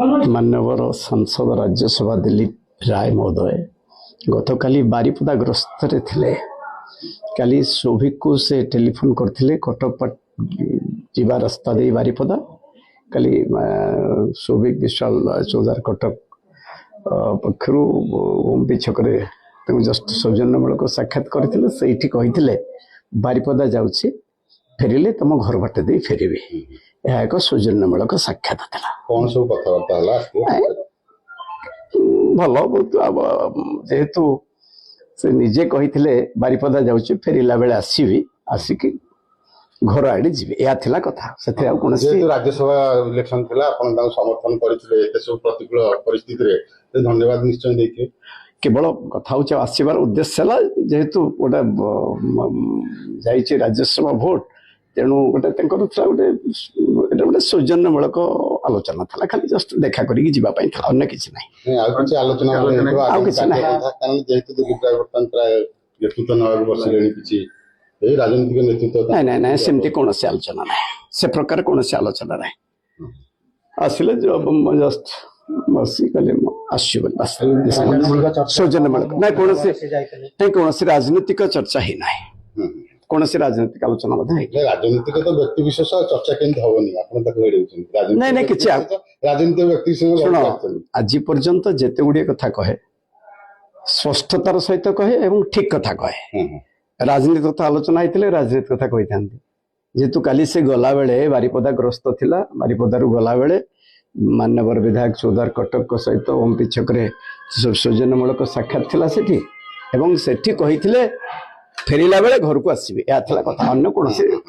ମାନ୍ୟବର ସାଂସଦ ରାଜ୍ୟସଭା ଦିଲ୍ଲୀପ ରାୟ ମହୋଦୟ ଗତକାଲି ବାରିପଦା ଗ୍ରସ୍ତରେ ଥିଲେ। କାଲି ସୌଭିକକୁ ସେ ଟେଲିଫୋନ୍ କରିଥିଲେ, କଟକ ଯିବା ରାସ୍ତା ଦେଇ ବାରିପଦା। କାଲି ସୌଭିକ ବିଶ୍ୱାଳ ଚୌଦ୍ୱାର କଟକ ପକ୍ଷରୁ ଓମ୍ପି ଛକରେ ତାଙ୍କୁ ଜଷ୍ଟ ସୌଜନ୍ୟମୂଳକ ସାକ୍ଷାତ କରିଥିଲେ। ସେଇଠି କହିଥିଲେ, ବାରିପଦା ଯାଉଛି, ଫେରିଲେ ତମ ଘର ବାଟ ଦେଇ ଫେରିବି। ଏହା ଏକ ସୌଜନ୍ୟମୂଳକ ସାକ୍ଷାତ ଥିଲା। କଣ ସବୁ କଥାବାର୍ତ୍ତା ହେଲା? ଭଲ ବହୁତ। ଯେହେତୁ ସେ ନିଜେ କହିଥିଲେ ବାରିପଦା ଯାଉଛି, ଫେରିଲା ବେଳେ ଆସିବି, ଆସିକି ଘର ଆଡ଼େ ଯିବି, ଏହା ଥିଲା କଥା। ସେଥିରେ ଆଉ କୌଣସି ଯେହେତୁ ରାଜ୍ୟସଭା ଇଲେକ୍ସନ ଥିଲା, ଆପଣ ତାଙ୍କୁ ସମର୍ଥନ କରିଥିଲେ ଏତେ ସବୁ ପ୍ରତିକୂଳ ପରିସ୍ଥିତିରେ, ଧନ୍ୟବାଦ ନିଶ୍ଚୟ ଦେଇଥିବେ। କେବଳ କଥା ହେଉଛି, ଆସିବାର ଉଦ୍ଦେଶ୍ୟ ହେଲା, ଯେହେତୁ ଗୋଟେ ଯାଇଛି ରାଜ୍ୟସଭା ଭୋଟ, ତେଣୁ ଗୋଟେ ତାଙ୍କର ଥିଲା ଗୋଟେ, ଏଇଟା ଗୋଟେ ସୌଜନ୍ୟମୂଳକ ଆଲୋଚନା ଥିଲା। ଖାଲି ଜଷ୍ଟ ଦେଖା କରିକି ଯିବା ପାଇଁ ଥିଲା, ଅନ୍ୟ କିଛି ନାହିଁ। ଆଉ କିଛି ଆଲୋଚନା? ଆଉ କିଛି ନାହିଁ। କାରଣ ଯେହେତୁ ଦିଲ୍ଲୀପ ରାୟ ବର୍ତ୍ତମାନ ପ୍ରାୟ ନେତୃତ୍ୱ ନେବାକୁ ବସିଲେଣି, କିଛି ଏଇ ରାଜନୈତିକ ନେତୃତ୍ୱ? ନାଇଁ, ସେମିତି କୌଣସି ଆଲୋଚନା ନାହିଁ। ସେ ପ୍ରକାର କୌଣସି ଆଲୋଚନା ନାହିଁ। ଆସିଲେ, ଜଷ୍ଟ ବସି କହିଲେ ମୁଁ ଆସୁଛି ବୋଲି, ବାସ୍, ସୌଜନ୍ୟମୂଳକ। ନାଇଁ, କୌଣସି ନାଇଁ, କୌଣସି ରାଜନୈତିକ ଚର୍ଚ୍ଚା ହେଇନାହିଁ, କୌଣସି ରାଜନୈତିକ ଆଲୋଚନା ମଧ୍ୟ ହେଇନି। ରାଜନୈତିକ ତ ବ୍ୟକ୍ତି ବିଶେଷ, ଚର୍ଚ୍ଚା କେମିତି ହବନି? ଆପଣ ତାକୁ ଏଡଉଛନ୍ତି। ନାଇଁ, କିଛି ରାଜନୈତିକ ବ୍ୟକ୍ତି ଶୁଣ, ଆଜି ପର୍ଯ୍ୟନ୍ତ ଯେତେ ଗୁଡ଼ିଏ କଥା କହେ, ସ୍ପଷ୍ଟତାର ସହିତ କହେ ଏବଂ ଠିକ କଥା କହେ। ରାଜନୀତି କଥା ଆଲୋଚନା ହେଇଥିଲେ ରାଜନୀତି କଥା କହିଥାନ୍ତି। ଯେହେତୁ କାଲି ସେ ଗଲାବେଳେ ବାରିପଦା ଗ୍ରସ୍ତ ଥିଲା, ବାରିପଦାରୁ ଗଲାବେଳେ ମାନ୍ୟବର ବିଧାୟକ ଚୌଦ୍ୱାର କଟକଙ୍କ ସହିତ ଓମ୍ପି ଛକରେ ସୌଜନ୍ୟମୂଳକ ସାକ୍ଷାତ ଥିଲା ସେଠି ଏବଂ ସେଠି କହିଥିଲେ ଫେରିଲା ବେଳେ ଘରକୁ ଆସିବି। ଏହା ଥିଲା କଥା, ଅନ୍ୟ କୌଣସି